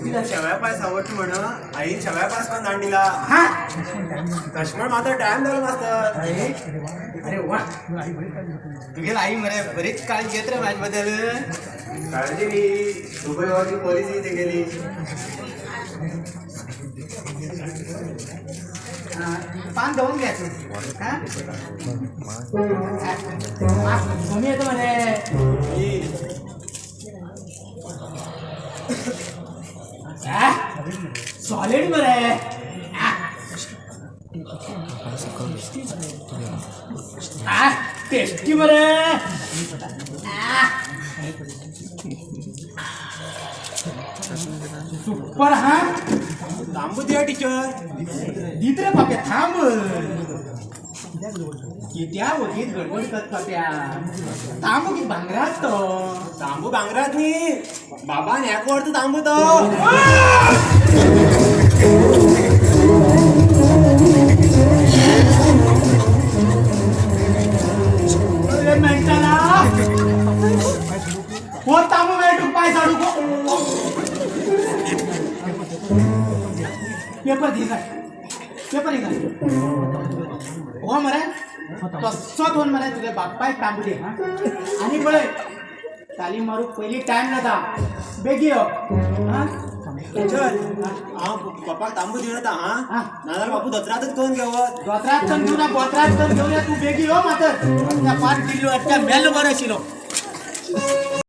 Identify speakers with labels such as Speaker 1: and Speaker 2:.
Speaker 1: शेव्या पायस आवडटा म्हण आईन शेव्या पायस पण धाडून दिला.
Speaker 2: हा.
Speaker 1: तशें म्हण मात्र टायम जालो मास्तर.
Speaker 2: अरे वा, तुगेली आई मरे बरीच काळजी घेत रे माझ्या बद्दल.
Speaker 1: काळजी न्ही, दुबय वरची पॉलिसी तेगेली.
Speaker 2: हा, पान धुवून घ्यायचं. हा हा, कमी येतो म्हणे. सॉलिड मरे. टेस्टी मरे. सुपर. हा.
Speaker 1: तांबू दिया टीचर.
Speaker 2: दीत रे पाप्या, थांब. कित्या वगीत गडबड करत पाप्या, थांब की भांगरात तो.
Speaker 1: तांबू भांगरात न्ही, बाबान एक व्हरता तांबू तो.
Speaker 2: अरे मेंटला, हो तांबू मेळटू पाय साडू. पेपर दी काय, पेपर दी काय. हो मरे, तसोच होऊन मरे तुझ्या बापायक तांबू दे. हा, आणि पळय, ताली मारूक पयली टायम जाता, बेगी यो. हा.
Speaker 1: टीचर, हांव पप्पाक तांबू दिवन येता. हा.
Speaker 2: हा.
Speaker 1: नाजाल्यार बापू दोतोरातच करून घेवत.
Speaker 2: गोत्रात तर घेऊन या, गोत्रात तर घेऊन या. तू बेगी हो मातर. त्या पाच किलो त्या मेल बरं शिलो.